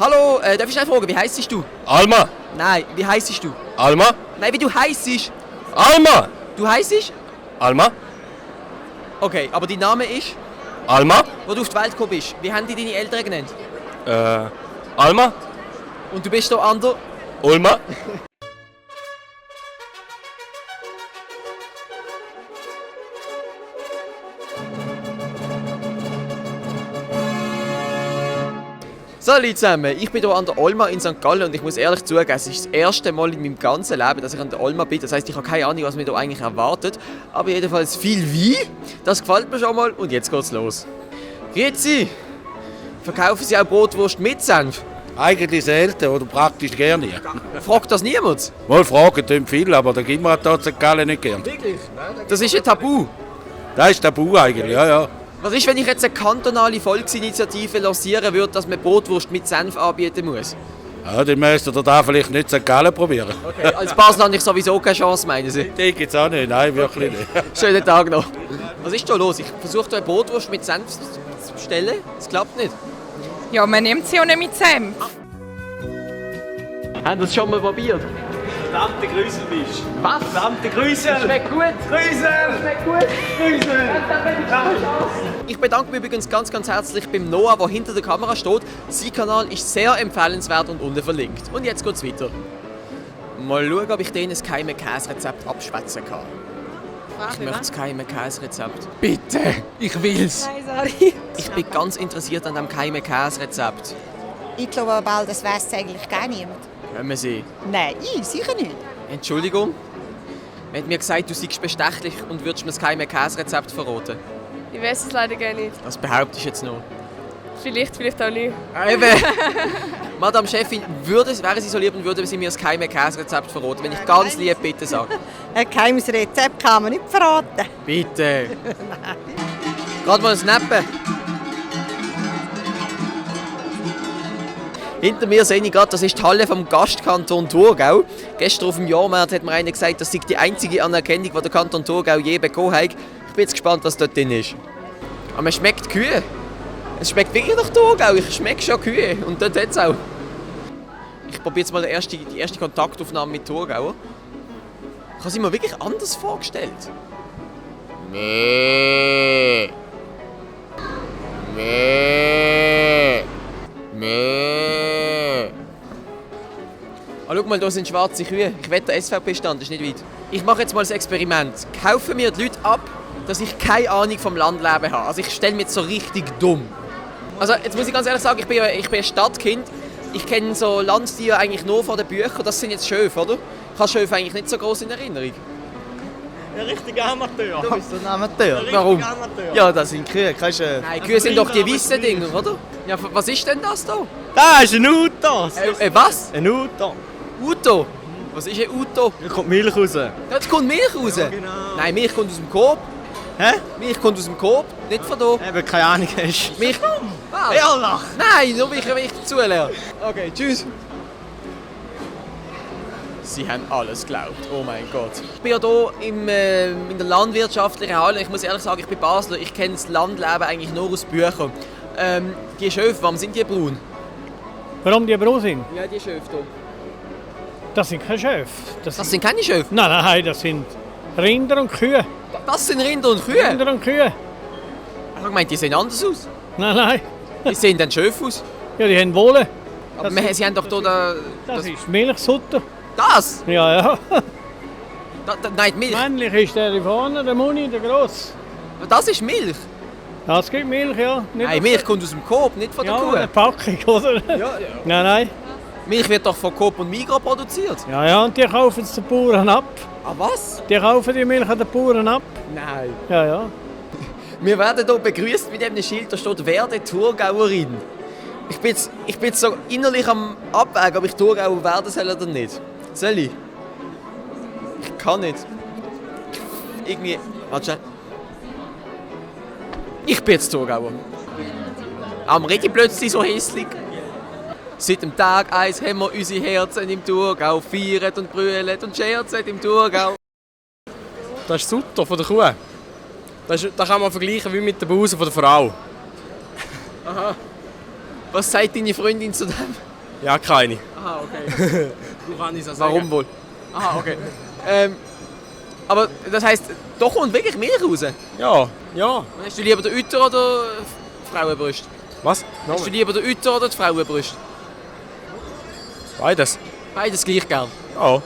Hallo, darf ich schnell fragen, wie heisst du? Alma. Nein, wie heisst du? Alma. Nein, wie du heisst. Alma. Du heisst? Alma. Okay, aber dein Name ist? Alma. Wo du auf die Welt gekommen bist. Wie haben die deine Eltern genannt? Alma. Und du bist hier an der... Ulma. So Leute zusammen, ich bin hier an der Olma in St. Gallen und ich muss ehrlich zugeben, es ist das erste Mal in meinem ganzen Leben, dass ich an der Olma bin. Das heisst, ich habe keine Ahnung, was mir hier eigentlich erwartet. Aber jedenfalls viel Wein, das gefällt mir schon mal und jetzt geht's los. Grüezi! Verkaufen Sie auch Brotwurst mit Senf? Eigentlich selten oder praktisch gar nie. Fragt das niemand? Mal fragen tun viele, aber da gibt man hier St. Gallen nicht gern. Wirklich? Das ist ein Tabu. Das ist tabu eigentlich, ja. Was ist, wenn ich jetzt eine kantonale Volksinitiative lancieren würde, dass man Brotwurst mit Senf anbieten muss? Ja, dann müsst ihr da vielleicht nicht St. Gallen probieren. Okay, als Basel habe ich sowieso keine Chance, meinen Sie? Die gibt es auch nicht, nein, wirklich nicht. Schönen Tag noch. Was ist da los? Ich versuche eine Brotwurst mit Senf zu bestellen. Das klappt nicht. Ja, man nimmt sie auch nicht mit Senf. Haben Sie das schon mal probiert? Verdammte Grüßel bist. Was? Verdammte Grüßel. Schmeckt gut. Grüßel. Schmeckt gut. Grüßel. Ich bedanke mich übrigens ganz herzlich beim Noah, der hinter der Kamera steht. Sein Kanal ist sehr empfehlenswert und unten verlinkt. Und jetzt geht's weiter. Mal schauen, ob ich denen ein geheimes Käserezept abschwätzen kann. Ich möchte das geheime Käserezept. Bitte, ich will's. Nein, sorry. Ich bin ganz interessiert an dem geheimen Käserezept. Ich glaube bald, das weiss eigentlich gar niemand. Können wir sie? Nein, ich sicher nicht. Entschuldigung? Man hat mir gesagt, du seist bestechlich und würdest mir das geheime Käserezept verraten. Ich weiß es leider gar nicht. Das behauptest du jetzt noch. Vielleicht auch nicht. Eben. Madame Chefin, wäre Sie so lieb und würden Sie mir das geheime Käserezept verraten, wenn ich ganz lieb bitte sage? Ein geheimes Rezept kann man nicht verraten. Bitte. Gerade mal ein Snappen. Hinter mir sehe ich gerade, das ist die Halle vom Gastkanton Thurgau. Gestern auf dem Jahrmarkt hat mir einer gesagt, das sei die einzige Anerkennung, die der Kanton Thurgau je bekommen hat. Ich bin jetzt gespannt, was dort drin ist. Aber man schmeckt Kühe. Es schmeckt wirklich nach Thurgau. Ich schmecke schon Kühe. Und dort hat es auch. Ich probiere jetzt mal die erste Kontaktaufnahme mit Thurgau. Ich habe es mir wirklich anders vorgestellt. Nee. Nee. Nee. Ah, schau mal, hier sind schwarze Kühe. Ich wette, der SVP-Stand ist nicht weit. Ich mache jetzt mal das Experiment. Kaufen mir die Leute ab, dass ich keine Ahnung vom Landleben habe. Also ich stelle mich jetzt so richtig dumm. Also jetzt muss ich ganz ehrlich sagen, ich bin ein Stadtkind. Ich kenne so Landtiere eigentlich nur von den Büchern. Das sind jetzt Schöfe, oder? Ich habe Schöfe eigentlich nicht so groß in Erinnerung. Ein richtiger Amateur. Du bist ein Amateur. Warum? Amateur. Ja, das sind Kühe. Nein, Kühe sind doch die weißen Dinger, oder? Ja, was ist denn das da? Das ist ein Auto. Was? Ein Auto. Uto? Was ist ein Uto? Hier kommt Milch raus. Dort kommt Milch raus? Ja, genau. Nein, Milch kommt aus dem Coop. Hä? Milch kommt aus dem Coop, nicht von hier. Eben, keine Ahnung hast. Milch... Was? Ja, lach. Nein, nur wenn ich dazulerne. Okay, tschüss. Sie haben alles geglaubt, oh mein Gott. Ich bin ja hier in der landwirtschaftlichen Halle. Ich muss ehrlich sagen, ich bin Basler. Ich kenne das Landleben eigentlich nur aus Büchern. Die Schöfe, warum sind die braun? Warum die braun sind? Ja, die Schöfe hier. Das sind keine Schöfe. Das sind keine Schöfe? Nein, das sind Rinder und Kühe. Das sind Rinder und Kühe? Rinder und Kühe. Ich meine, die sehen anders aus. Nein. Die sehen dann Schöfe aus. Ja, die haben Wolle. Aber sie haben doch hier Das ist Milchsutter. Das? Ja. Nein, die Milch. Männlich ist der hier vorne, der Muni, der Gross. Das ist Milch? Das gibt Milch, ja. Nein, Milch kommt aus dem Coop, nicht von der Kuh. Ja, eine Packung, oder? Ja. Nein. Milch wird doch von Coop und Migros produziert. Ja, und die kaufen es den Bauern ab. Ah, was? Die kaufen die Milch an den Bauern ab. Nein. Ja. Wir werden hier begrüßt mit einem Schild, da steht «Werde Thurgauerin». Ich bin jetzt so innerlich am Abwägen, ob ich Thurgauer werden soll oder nicht. Soll ich? Ich kann nicht. Irgendwie... Warte schnell. Ich bin jetzt Thurgauer. Am rede ich plötzlich so hässlich. Seit dem Tag 1 haben wir unsere Herzen im Thurgau, feiern und brüllen und scherzen im Thurgau. Das ist Sutter von der Kuh. Das kann man vergleichen wie mit der Buse von der Frau. Aha. Was sagt deine Freundin zu dem? Ja, keine. Aha, okay. Du kannst es Warum wohl? Aha, okay. Aber das heisst, da kommt wirklich Milch raus? Ja. Und hast du lieber den Uter oder die Frauenbrust? Was? Hast du lieber den Uter oder die Frauenbrust? Beides. Beides gleich gern. Ja.